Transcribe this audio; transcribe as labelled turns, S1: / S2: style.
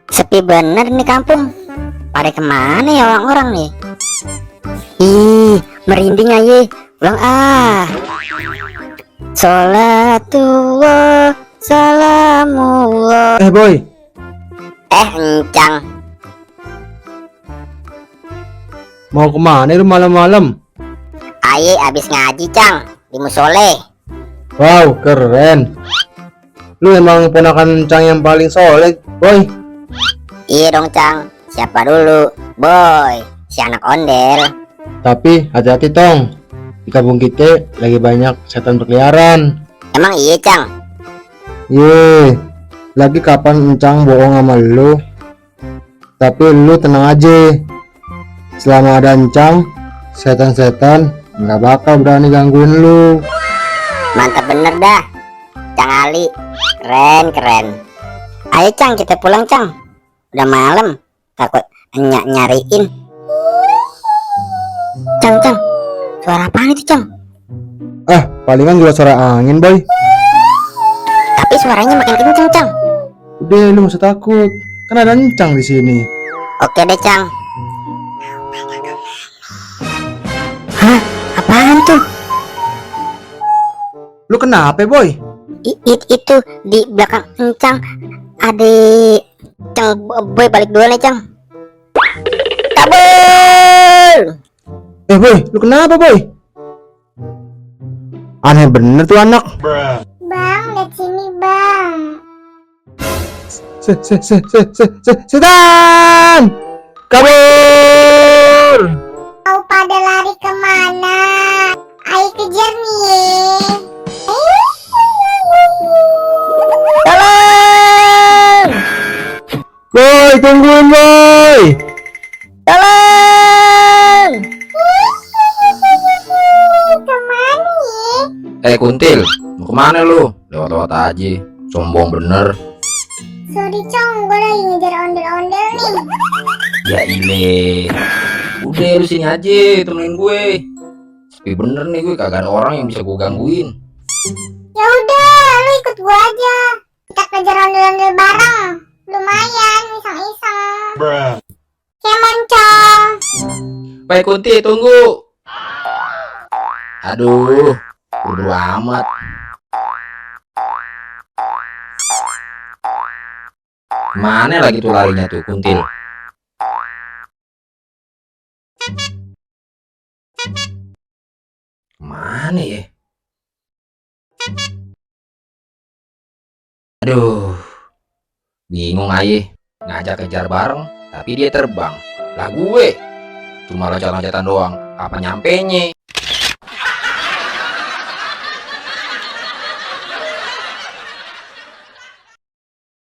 S1: Sepi bener nih kampung. Pada kemana ya orang-orang nih? Ih, merinding aja. Ulang Sholatullah, salamullah.
S2: Boy,
S1: Encang.
S2: mau kemana lu malam-malam?
S1: Aye abis ngaji Cang di musole.
S2: Wow, keren. Lu emang ponakan Cang yang paling soleh, Boy.
S1: Iya dong Cang. Siapa dulu? Boy, si anak ondel.
S2: Tapi hati-hati tong. Di kampung kita lagi banyak setan berkeliaran.
S1: Emang iya Cang?
S2: Ye, lagi kapan Encang bohong sama lu? Tapi lu tenang aja. Selama ada Encang, setan-setan nggak bakal berani gangguin lu.
S1: Mantap bener dah Cang Ali. Keren. Ayo Cang kita pulang Cang. Udah malam. Takut nyariin. Cang. Suara apaan itu Cang?
S2: Palingan juga suara angin, Boy.
S1: Tapi suaranya makin kenceng Cang.
S2: Udah, lu gak usah takut. Kan ada Encang di sini.
S1: Oke deh Cang. Hah? Apaan tuh?
S2: Lu kenapa, Boy?
S1: Itu di belakang Encang ada Cang. Boy balik dulu nih Cang. Kabur.
S2: Boy, lu kenapa, Boy? Aneh bener tuh anak.
S3: Bang, lihat sini bang.
S2: Setan! Kabur!
S3: Mau pada lari kemana? Ayo kejar nih.
S1: Tolong!
S2: Boy, tungguin, Boy!
S1: Tolong!
S3: Kemana ya?
S4: Kuntil, mau kemana lu? Lewat-lewat aja, sombong bener.
S3: Sorry Cong, gue lagi ngejar ondel-ondel nih.
S4: Ya ile, udah lu sini aja temenin gue. Sepi bener nih gue, kagak ada orang yang bisa gue gangguin.
S3: Ya udah, lu ikut gue aja. Kita kejar ondel-ondel bareng. Lumayan, iseng-iseng. Kemen Cong.
S4: Baik Kunti, tunggu. Aduh, bodo amat. Mana lagi tuh larinya tuh Kuntil? Mana ya? Aduh, bingung aja. Ngajak kejar bareng, tapi dia terbang. Lah gue cuma loncat-loncatan doang. Apa nyampenya?